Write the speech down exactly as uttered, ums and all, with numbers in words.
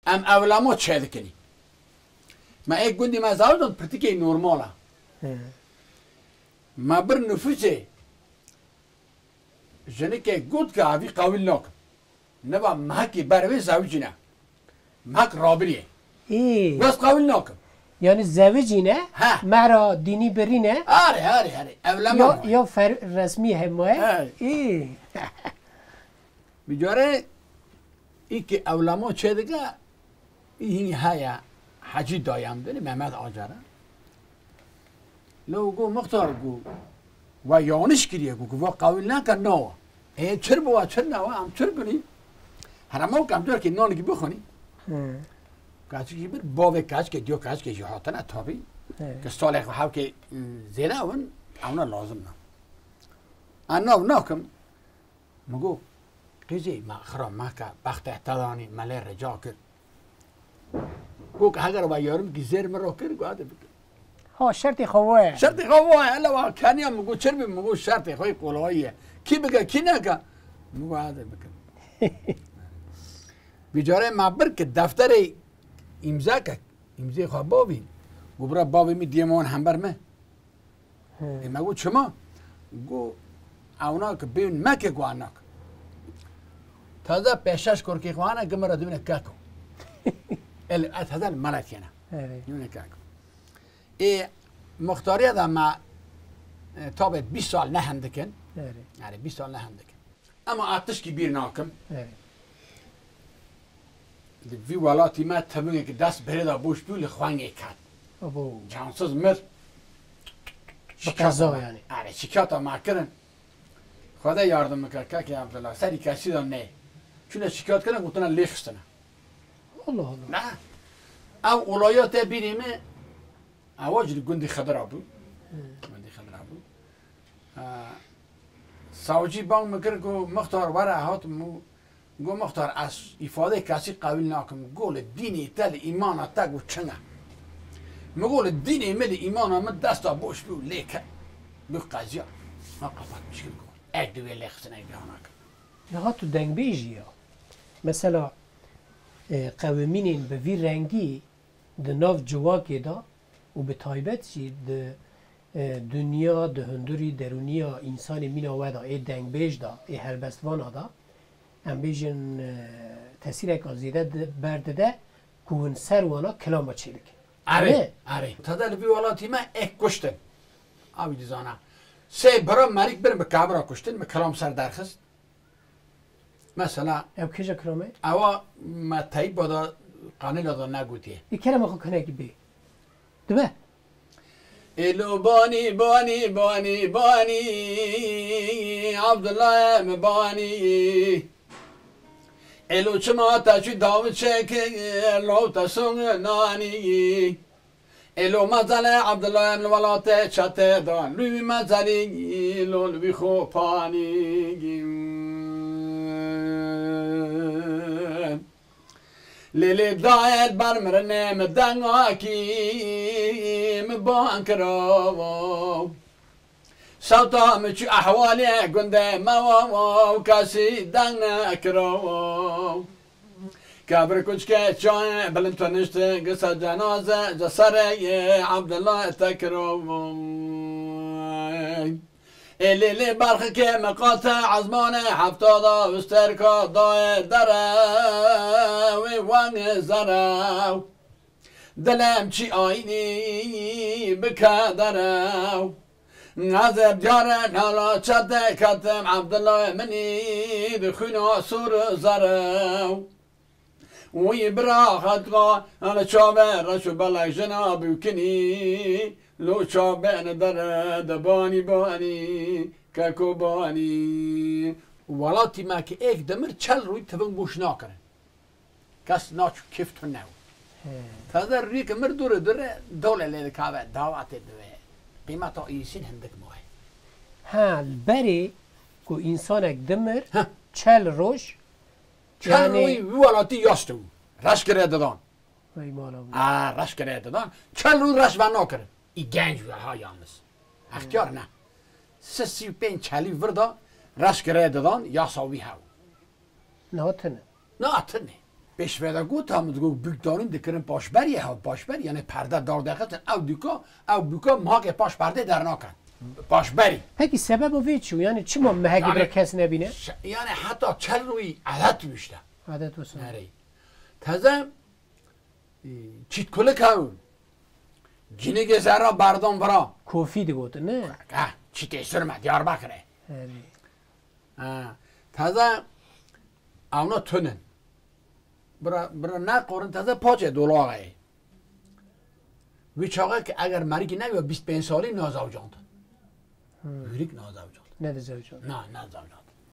Em ewlamo çêdikinî. Me ê gundî me zawidan pirtikê normal e. He. Me bir nufusê jinikê got ke evî qewil nakim. Niva mehekî ber wê zewicîne. Mehek rabiriyê. Ê. Wez qewil nakim. Yani zewicîne, He. mehra dînî birîne. Arê, arê, arê. Ewlamo Ya, maye. ya fer-, resmî hemaye. He. Ê. Bi carê î ki ewlamo çêdike, î hînî heye, Hecî dayem dinî, Mehmet Acar e. Lo go muxtar go, we yanlış kiriye go, go va qewil neke nawa. E, çir bi wa, çir nawa, em çir binî. Herema em car ki nanî bixwinî. Hı. Kaçikî bir, bavê kaçikê, diyo kaçikê jî hatine tabi. Evet. Ki salê xwe hevkê, ı, zêde win, ewna lazim ne. An nav nakim. Min got, qîzê me xira meke, bextê te danî, me lê rica kir. Got, heger we yarîmkî zêr min re kir, got, hadi bikin. Ha, şertê xwe waye. Şertê xwe waye, hele wa keniya min got, çir bî, min got, şertê xwe yê kolayî ye. Kî bike, kî neke, min got, hadi bikin. Vî carê me bir ki defterê îmze ke, îmzê xwe bavî, got, bira bavê min diyê min wan hember me. Hı. Ê, me got, çima? Got, ewna ki bêwin meke, got, anak. Taze pêşeş korkê xwe hene, gi min re dibine keko. El, ez hezar melet yene. Evet. Dibine keko. Ê, muxtariye de me, e, tabi bîst sal ne hem dikin. Evet. Yani bîst sal ne hem dikin. Ema ez tişkî bîr nakim. Evet. Li vî welatî me tevingekî dest berê de boş bû, li xwengê ket. Abo. Cansız mir. Bi qeza yani. Erê, şikata me kirin. Xwede yardim bike, kekê Abdullah. Serî kesî de nê. Çûne şikayet kirin, gotine lê xistine. Allah Allah. Ne? Ev olaya te bîrî min, ewa jî li gundî Xidira bû. Hı. Gundî Xidira bû. Ha, savcî bang min kir, got, "Muxtar, were," hatim û got, "Muxtar, ez îfadeyê kesî qewîl nakim. Got, li dînê te, li îmana te got çi ne? Min got, li dînê min, li îmana min desta boş bû, lê ke bû qeziya." Ha, qefat mişkil got. Ek divê lê xistin, ek biyana kir. Niha tu dengbêjî ya. Mesela, e, qewimînên bi vî rengî di nav civakê de û bi taybet jî di, e, dinya, di hundirî derûniya însanê mîna we de, ê dengbêj de, ê helbestvana de, em bêjin, e, tesîreka zêde di-, berdide ku hûn ser wana kilama çêdikin. Erê, Erê. erê. Tede li vî welatî me êk kuştin. Avî dizana. Sê bira merîk birin bi kamera kuştin, min kilam ser derxist. Mesela, Ew kêja kilamê? ewa me teyba da, qanêla da negotiye. Ê kerema xwe kinekî bê. Dibe? Êlo banî, banî, banî, banî, Abdullah em banî. Êlo çima te çû dawî çêkir, lo te song nanî. Êlo mezelê Abdullah em li welatê çetê da, li wî mezelî, lo li wî xo panî. Lê lê dayet ber mirinê min dengakî min ban kiravo. Sewta min çû ehwalê gundê me wa wa û kesî deng nekiravo. Kevir kuçkê çayê bilind tenişti, gisa cenaze, cesereyê Abdullah tekiravo. Ê lê lê berxikê miqate ezmanê hefta da û sterka dayê dere wê weng zere. Dilem çi aynî bike dere. Ez ê diyare nala çete ketim Abdullah minî di xwîna sor zere. Wî bira xetma, li çavê reş û belek jina bûkinî, lo çavê ne dere de banî banî, keko banî. Welatî me ki êk demir çel rûyî tivin boş nakirin. Kes naçû kêf tune bû. He. Taze rûyê ki mir dûre dûre dole lê dikave, davatê dibe. Qîmeta îsîn hindik maye. Ha, li berê ku însanek dimir, Heh. çel roj, Çel Yani rûyî wî welatî yas dibû. Reş kirê didan. Vey mala wî. A, reş kirê didan. Çel rûyî reş ve nakirin. Î genc wî ha yalnız. Extiyar ne. Sê sî û pênc çelî vir da reş kirê didan, yasa wî hew. Niha tune. Na tune. Pêşve de gotam, digot bûkdarîn dikirin paşberiyê, ha, paşberî, yani perde dar dexistin, ew dûka, ew bûka mahakê paş perdê dernakin. Paşberî. Peki sebebo vê çi bû? Yani çima mehekî Yani- bira kes nebîne? Ş- Yani heta çel rûyî edet wî işte. Adet olsun. Nerê. Teze e, çîtkulik hew. Cinîgê zerra berdan vira. Kofî digotin ne? Heh, çîtê sirme Diyarbekirê. Herî. Ha, teze ewna tunin. Bira, bira ne qorin teze paçê dolaxê. Wî çaxê ki eger merikî nebiya bîst pênc salî nazewcandin. Wîrik nazewcandin. Ne dizewcan. Na, nazewcandin.